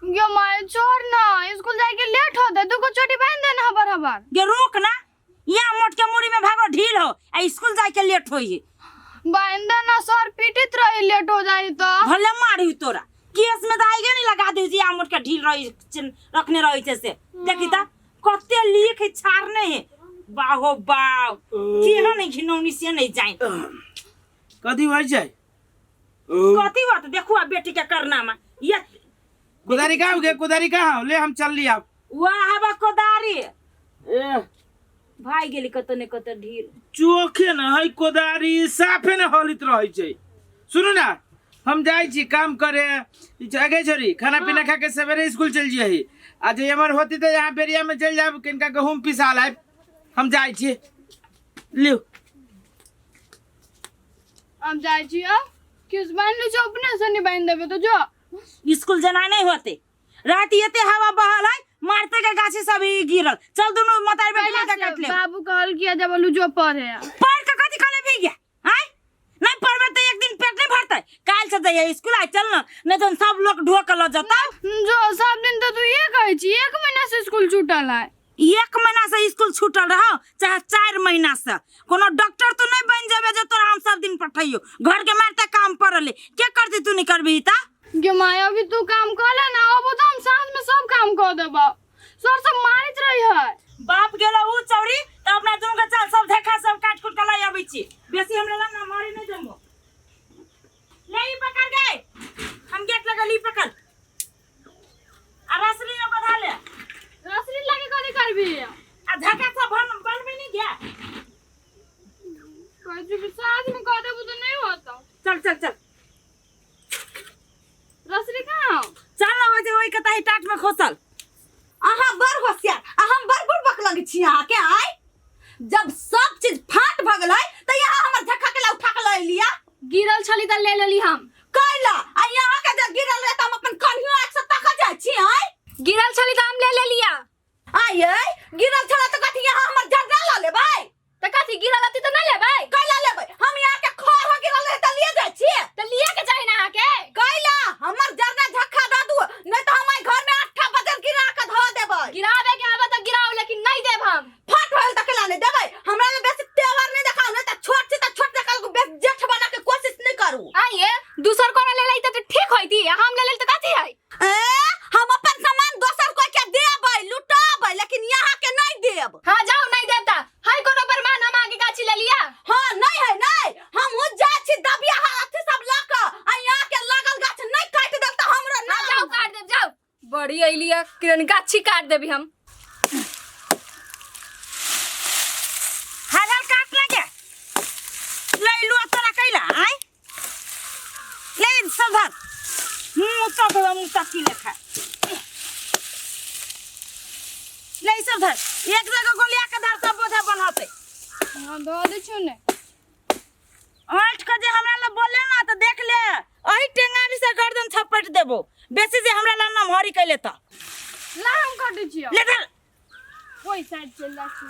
गे माय छोड़ ना, स्कूल जाए के लेट होते, दुगो चोटी बांध देना हबर हबर। गे रोक ना, यहाँ मोट के मुड़ी में भागो ढील हो आ स्कूल जाए के लेट होई। बांध देना, सर पीटित रही लेट हो जाई तो। भले मारी तोरा केस में तो आइगे नहीं लगा दी जी, मोट के ढील रही रखने रही थे से। देखी ता कते लिख छाड़ने है, बाहो बाव केहन नहीं घिनौनी से नहीं जाए। कथी होइ छै? कथी होत देखू आ बेटी के करनामा ये। कोदारी कहाँ हो गया? कोदारी कहाँ हो? ले हम चल लिया। वाह हवा कोदारी ए भाई गेली कत ने कत ढील। चोखे न है कोदारी, साफे न हलित रहै छै। सुनू ना, हम जाइ छी काम करे। अगे छोरी खाना पीना खा के सवेरे स्कूल चल जाही। आ जे एमहर होती तऽ यहाँ बेरिया में चल जाब, किनका गहूम पिसा लायब। हम जाइ छी, लिउ। हम जाइ छी अब किस बांध लै छौ, अपने से नहीं बांध देबे तो जो। स्कूल जाना नहीं होते, रात एते हवा बहल है, मारते के गाछी सब ही गिरल। चल दुनू मतारी बेटी मिलके काट ले। बाबू कहल किया जब बोलू जो पढ़े। पढ़ के कथी कले भी गया? आय नहीं पढ़बे तो एक दिन पेट नहीं भरतै। काल से जइहे स्कूल, आइ चल ना, नहीं तो सब लोग ढो के ल जतौ। जो सब दिन तो तू ये कहै छी, एक महीना से स्कूल छूटल है। एक महीना से स्कूल छूटल रहो चाहे 4 महीना से, कोनो डॉक्टर तो नहीं बन जाबे जो तोरा हम सब दिन पठैयो। घर के मारते काम पड़ल है, के करती तू नहीं करबी ता? गे माय अभी तू काम कर ले ना, अब तो हम साँझ में सब काम कर देबो। सर सब मारित रही है। बाप गेलो उ चौरी त अपना दुनू के चल सब धक्का सब काट कुट के लाई अबै छी। बेसी हमरा लग ना मारी नहीं जमो। ले ई पकड़ गए, हम गेट लगल ई पकड़। आ रसरी एगो धऽ ले। रसरी लगे कथी करबी? आ धक्का सब बनबे नहीं गया। कहै छी कि साँझ में कह देबो तो नहीं होता। चल चल चल। रसरी कहाँ हौ? चल ना ओइ जे ओइ के ताही टाट में खोसल। अहाँ बड़ होशियार आ हम बड़ बुड़बक लगै छी अहाँके। आइ जब सब चीज फाट भऽ गेलै तऽ यहाँ हमर झक्का के ला उठा के लऽ एलिया। गिरल छली तऽ ले लेली हम। कैला? आ यहाँ के जे गिरल रहे तऽ हम अपन कन्हियो आँखि से तकऽ जाइ छी। आइ गिरल छली तऽ हम ले लेलिया। आइ यै गिरल छला तऽ कथी यहाँ हमर जर्दा लऽ लेबै? तऽ कथी गिरल रहती तऽ नहि लेबै? कैला लेबै? हम यहाँ के खर हो गिरल रहे तऽ लिए जाइ छियै। तऽ लिए के चाही ना अहाँके। कैला? हमर जर्दा झक्का दऽ दू, नहि तऽ हम एहि घर में 8 बजर गिरा के धऽ देबै। गिराबे के आबे तऽ गिराउ, लेकिन नहि देब हम। फट होल तऽ कैला नहि देबै? हमरा ले बेसी तेवर नहि देखाउ, नहि तऽ छोट छी तऽ छोट देखाउ, बेसी जेठ बना के कोशिश नहि करू। आइए दूसर कोनो ले लै तऽ ठीक होइती, आ हम ले लेल तऽ कथी है? ए, हम अपन सामान दोसर कोई के देबै, लुटाबै, लेकिन यहाँ के नहीं देब। हाँ जाओ, नहीं देब ता है कोनो प्रमाण हम आगे गाछी ले लिया? हाँ नहीं है नहीं, हम हूँ जाइ छी दबिया अथी सब लऽ कऽ, आ यहाँ के लागल गाछ नहीं काटि देब तऽ हमरो हाँ, जाओ काट देब, जाओ। बड़ी अइली है किरण, गाछी काट देबी हम। हाल हाल काट लगे ले लू तोरा कैला आय ले सब धर मुँह तक मुँह तक की लेखा ले सब धर, एक जगह गोलिया के धर सब बोझा बनहते। हाँ धो दे छु ने। आँठ के जे हमरा ला बोले ना तो देख ले, अही टेंगारी से गर्दन छपट देबो, बेसी जे हमरा ला नमहरी कैले त। ला हम काटे छियो। ले धर। ओइ साइड चल जा छी।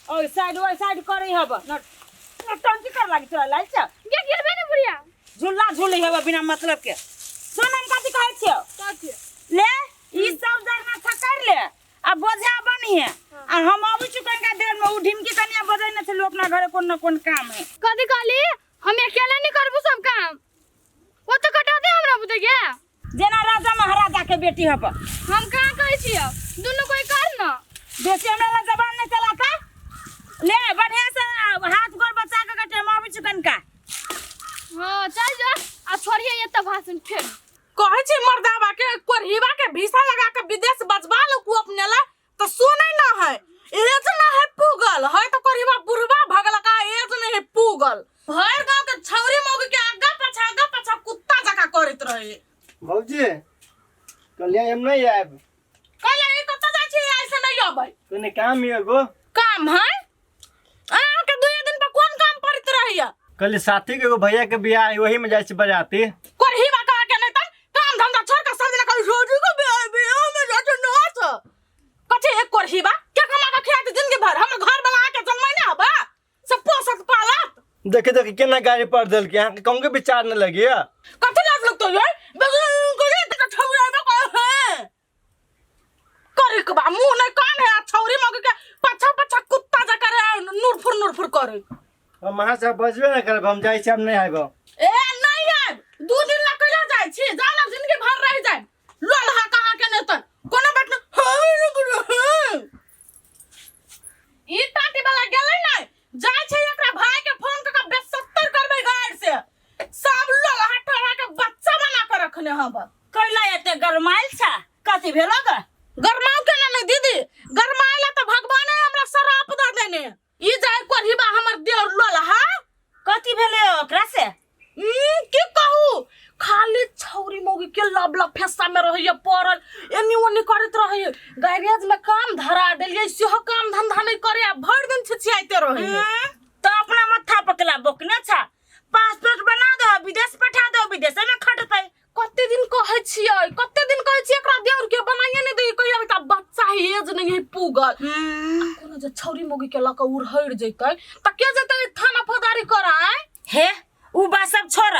ओइ साइड, ओइ साइड करै हब। न नटंकी कर लागी तोरा लाल छ। गे गिरबे ने बुढ़िया। झूला झूले हब बिना मतलब के। सुन हम कथी कहै छियो? कथी? ले ई सब जरना थकर ले आ बोझा बनिहे, आ हम अबै छी कनिका देर में, उ ढिमकी कनिया बजै न छलु अपना घरे कोन न कोन काम है। कथी कहली? हम अकेले नहीं करबो सब काम, ओ तो कटा दे हमरा बुते गे। जेना राजा महाराजा के बेटी हब। हम कहाँ कहै छियो, दुनू कोई कर न। बेसी हमरा लग जबान नहीं चलाता। ले बढ़िया से हाथ गोड़ बचा के कटे, हम अबै छी कनिका। हाँ चल जा, आ छोड़िए एतऽ भाषण फेर। कहै छी मर्दाबा के कोरहीबा के भीसा लगा के विदेश बजबा लो कु अपने ला तो सुनै ना है। एज ना है पुगल है तो कोरहीबा बुढ़वा भगल का एज नहीं है पुगल। भर गांव के छौरी मौगी के आगा पाछा आगा पाछा कुत्ता जका करैत रहे। भौजी कलिया हम नहीं आयब। कलिया ई कतऽ जाइ छी आइ से नहीं अबै? कने काम है एगो। काम है? अहाँ के दुए दिन पर कोन काम पड़ैत रहैया? कल साथी के एगो भैया के बियाह है, वही में जाइ छी बराती। कोरहीबा कहा के नहीं तन काम धंधा छोड़ के सब दिन कल रोजी के बियाह बियाह में जाके नाच। कथी एक कोरहीबा के कमा के खियाते जिंदगी भर, हमर घर वाला आके जन्मै ना हबा सब पोसत पालत। देखे देखे केना गाड़ी पर देलके, अहाँ के कहूँ के विचार न लगी है। कथी लाज लगतो ये? बगल करे त ठौराबे कर है। करे। हम अहाँ से बजबे नहि करब, हम जाइ छी, हम नहि आयब। ए नहीं आयब, 2 दिन ला कैला जाइ छी? जाना जिंदगी भर रह जाए। लोलहा कहाँ के नहीं तन कोनो बात नहीं। हाँ, गुरु, हाँ। ई टाटी वाला गेलै नै, जाइ छै एकरा भाई के फोन क के बेसत्तर करबै गाड़ से। सब लोलहा टोला के बच्चा बना के रखने हब। कैला एते गरमाइल छा, कथी भेलो ग? गरमाउ केना नहीं दीदी, गरमाइला तऽ भगवाने हमरा श्राप दऽ देने। ई जाय कोढ़ीबा हमर देवर लोलहा। कथी भेलै ओकरा से? की कहू, खाली छौरी मौगी के लब लब फेसा में रहैया पड़ल, एनी ओनी करैत रहैया। गैरेज में काम धरा देलियै, सेहो काम धंधा नहीं करे आ भरि दिन छिछियाइते रहैया। तो अपना मत्था पकला बोकने छा, पासपोर्ट बना दो, विदेश पठा दो, विदेश में खटतै। कते दिन कहै छियै, कते दिन कहै छियै एकरा देवर के, बनाइए नहीं दै। कहिया अभी बच्चा है, एज नहीं है पुगल। कोनो जे छौरी मौगी के लऽ कऽ उड़हरि जैतै तऽ के जेतै थाना फौजदारी कराय? हे, उ बात सब छोड़,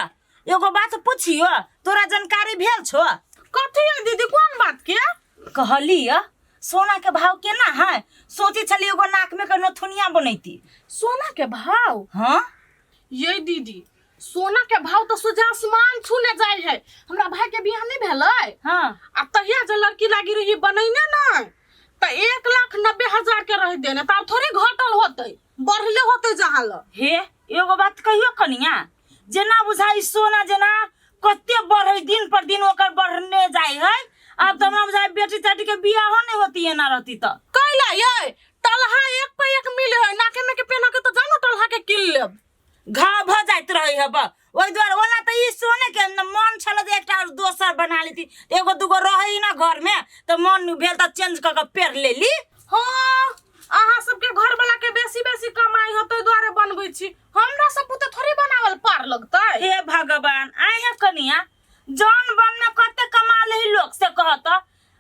एगो बात पूछियो, तोरा जानकारी भेल छो? कथी है दीदी, कोन बात के? कहली सोना के भाव केना है, सोचे छली एगो नाक में के नथुनिया बनैती। सोना के भाव? हाँ। ये दीदी, सोना के भाव तो सोझा आसमान छूने जाय है। हमरा भाई के बियाह नहीं भेलै? हाँ। आ तहिया जे लड़की लागी रही बनैने ने तऽ 1,90,000 के रह देने, तऽ आब थोड़े घटल होतै, बढ़ले होतै जहाँ ल। हे, एगो बात कहियो कनिया, जेना बुझाई सोना जेना कते बढ़े, दिन पर दिन ओकर बढ़ने जाय है। आब तऽ हमरा बुझाई बेटी तेटी के बियाहो नहीं होती एना रहती तऽ। कैला ये टलहा एक पे एक मिले है, नाके में के पेना के तऽ जानो टलहा के किन लेब। घाव भऽ जाइत रहै हब, ओहि दुआरे। ओना तऽ ई सोने के न मन छल जे एकटा आओर दोसर बना लेती, एगो दूगो रहै ना घर में तऽ मन भेल तऽ चेंज कऽ के पेर लेली। हाँ, अहाँ सबके घर वाला के बेसी बेसी कमाई होते दुआरे बनबै छी, हमरा सब पुते थोड़ी बनावल पार लगतै। हे भगवान! आइ हे कनिया, जौन बन में कते कमा ले लोग से कहत,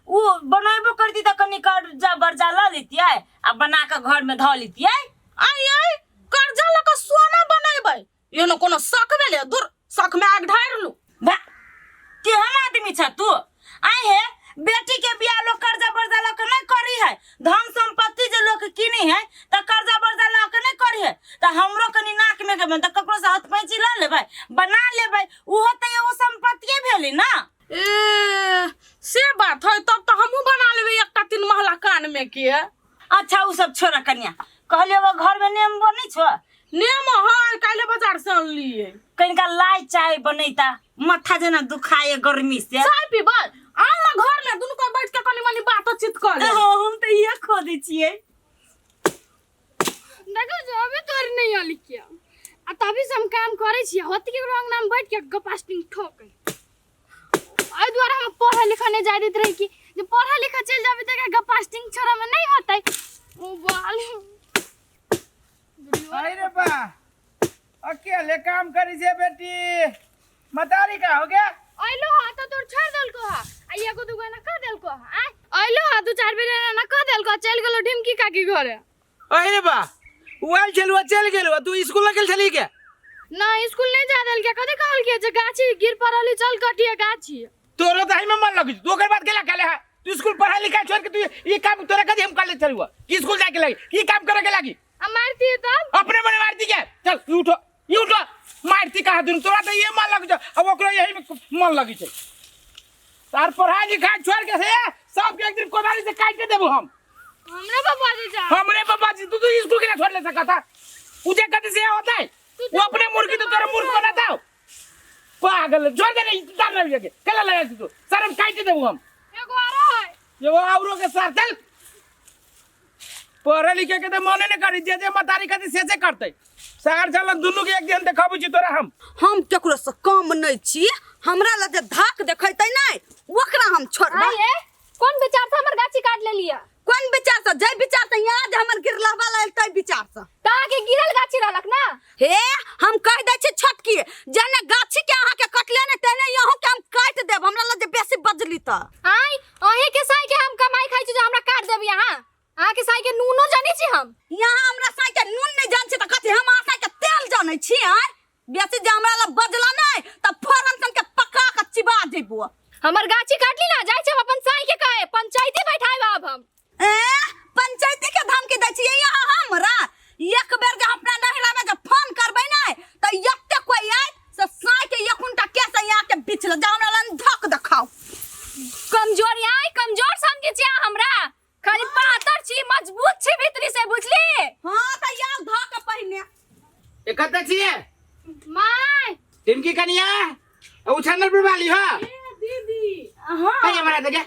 उ बनेबो करती तऽ कनी कर्जा बर्जा लऽ लेतियै आ बना कऽ घर में धऽ लेतियै। आई आई, कर्जा लऽ कऽ सोना बनेबै, एहनो कोनो शक भेलै? दूर, शक में आग ढारि लू। बा, केहन आदमी छ तू? आइ हे, बेटी के बियाह लोग कर्जा बर्जा लऽ के नहीं करी है। धन संपत्ति जे लोग किनी है तऽ कर्जा बर्जा लऽ के नहीं करी है। तऽ हमरो कनी नाक में के तऽ ककरो से हाथ पैंची लऽ लेबै, बना लेबै, उहो तऽ एगो संपत्तिये भेलै ना। ए से बात है, तब तऽ हमहूँ बना लेबै एकटा 3 महला कान में के। अच्छा, उ सब छोड़ा कनिया, कहलियै वो घर में नेबो नहीं छो? नेमो है, काल्हि बाजार से अनलियै। कनिका लाइ चाय बनैता, माथा जेना दुखाए गर्मी से। चाय पीबै? आउ ना घर में, दुनू कोई बैठ के कनी मनी बातचीत कर लेब। हाँ, हम तऽ इहे खोजै छियै। देखो जो अभी तोर नहीं आली किया आ तभी से हम काम करे छियै, होती के अंगना में बैठ के गपास्टिंग ठोक। एहि दुआरे हम पढ़े लिखे नहीं जाय दैत रही कि जे पढ़े लिखे चलि जाबे तऽ गपास्टिंग छोड़े में नहीं होतै। ओ बाल। अरे रे बा, अकेले काम करी छे बेटी, मतारी का हो गया? अइलो हा तऽ तोर छोड़ देलको हा आ एगो दूगो ना कह देलको हा। आय अइलो हा, दू चार बेर एना कह देलको, चलि गेलो ढिमकी काकी घरे। अरे रे बा, उ आयल छलु आ चलि गेलु, तू स्कूल न गेल छली के? ना, स्कूल नहीं जा देलकै। कथी कहलकै जे गाछी गिर पड़ल है, चल कटिए गाछी। तोरो तो में मन लगी, तू ओकर बात केला केले है? तू स्कूल पढ़ाई लिखाई छोड़ के तू ये काम तोरा कथी हम कॉलेज चलुआ कि स्कूल जाके लगी कि काम करे के लगी? आ मारती तब? अपने मने मारती के। चल ई उठो, ई उठो, मारती कहा दुनू। तोरा तो ये मन लगी छौ, अब ओकरो यही में मन लगी छै। तार पढ़ाई लिखाई छोड़ के से सबके एक दिन कोदारी से काट के देबो हम। हमरा बाबा जी जा। हमरे बाबा जी, तू तो स्कूल के ना छोड़ ले सकता। उ जे कथी से होता है वो अपने मुर्गी तो तोरा मूर्ख बनाता हो। पागल, छोड़ दे रे, तार ना के कला लगा तू शर्म, काट देबो हम। एगो आरो है। एगो औरो के साथ चल। पढ़े लिखे के तो मने नहीं करी, जे जे मतारी कथी से से करते सार चल। दुनू के एक दिन देखाबू छी तोरा हम। हम केकरो से कम नहीं छी, हमरा लग जे धाक देखेतै नहीं ओकरा हम छोड़बै। आये, कोन विचार से हमर गाछी काट लेलिया? कोन विचार से? जै विचार से यहाँ जे हमर गिरलहबा लागल तै विचार से। तऽ अहाँके गिरल गाछी रहलक ना? हे, हम कह दै छी छोटकी, जेने गाछी के अहाँ के कटले ने तेने यहूं के हम काटि देब, हमरा लग जे बेसी बजली तऽ। आय, अहीं के साई के हम कमाई खाइ छी जे हमरा काट देब यहाँ? अहाँ के साई के नूनो जानै छी हम? यहाँ हमरा साई के नून नहीं जान छी तऽ कथी हम अहाँ साई के तेल जानै छी? आय बेसी जे हमरा लग बजला नहीं तऽ फोरन सन के पका के चिबा जेबो। हमर गाछी काटली ना, जाइ छी हम अपन साई के कहे, पंचायती बैठाएब आब हम। ए, पंचायती के धमकी दै छियै यहाँ हमरा? एक बेर जे अपना नहिरा कमजोर आय कमजोर समझै छी अहाँ हमरा खाली पातर छी मजबूत छी भीतरी से बुझली हाँ त यार ध के पहिने ए कतऽ छियै माय टिमकी कनिया उछानल पर वाली हो दीदी हाँ है हमरा तऽ गे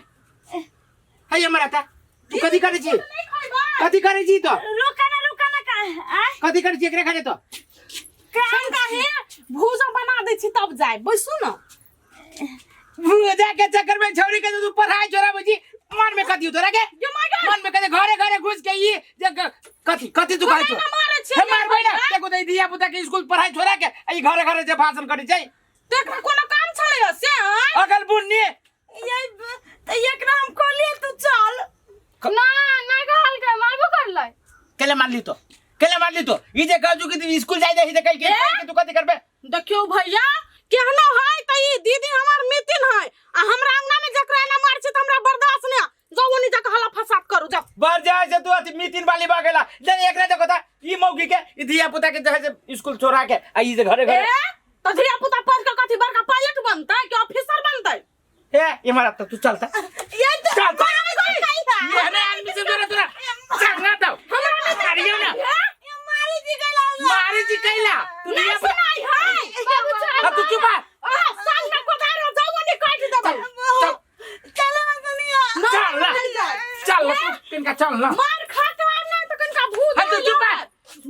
है हमरा तऽ तू कथी करै छी कथी करै छी तो रुका ना रुका ना का आय कथी करै छी एकरा घरे तो काम काहे भूजा बना दै छी तब जाय बैसू न भूजा के चक्कर में छौरी के तू पढ़ाई छोड़ा छी मन में कथी तोरा के मन में कथी घरे घरे घुस के ई जे कथी कथी तू कहै छौ कोना मारै छियै हे मारबै ना देखो तऽ ई धिया पुता के स्कूल पढ़ाई छोड़ा के आ ई घरे घरे जे भाषण करै छै तऽ एकरा कोनो काम छलै से आँय? अगल बुन्नी ये त एकरा हम कहलिए तू चल ना ना कहलकै मारबो करलै केले मारली तो केले मारली तो ई जे कहजू कि तू स्कूल जाय जाही त कहि के तू कथी करबे देखियौ भैया केहनो है तऽ ई दीदी हमर मितिन है आ हमरा अंगना में जकरा एना मार छै तऽ हमरा बर्दाश्त नहि जाउ ओनी जाके हल्ला फसाद करू जाउ बढ़ जाए से तू अथी मीटिंग वाली भऽ गेला ले एकरा देखो ता ई मौगी के ई धिया पुता के जे है से स्कूल छोड़ा के आ ई जे घरे घरे ए तऽ धिया पुता पढ़ के कथी बड़का पायलट बनतै कि ऑफिसर बनतै ए इमारत तू चलता ये तो चल चल ये ने आदमी से तोरा तोरा चल ना तो हमरा मारियो ना ये मारी जी गला मारी जी कैला तू नहीं धिया पुता सुनाई है बाबू चल अब तू चुप आ आ संग में कोदार जाउ ओनी काटि देबै चल चलो ना कनिया चल ना चल ना तू तिनका चल ना मार खा के आब ना तऽ कनिका भूजा हाँ, तू चुप आ।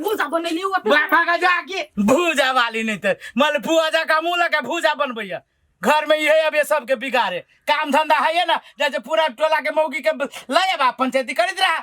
भूजा बनेली उ अपने बाबा का जाके भूजा वाली नहीं तो मलपुआ जा का मुंह लगा भूजा बनबैया घर में यही अब ये सबके बिगाड़े काम धंधा है ना जैसे पूरा टोला के मौगी के लय बा पंचायती करत रहा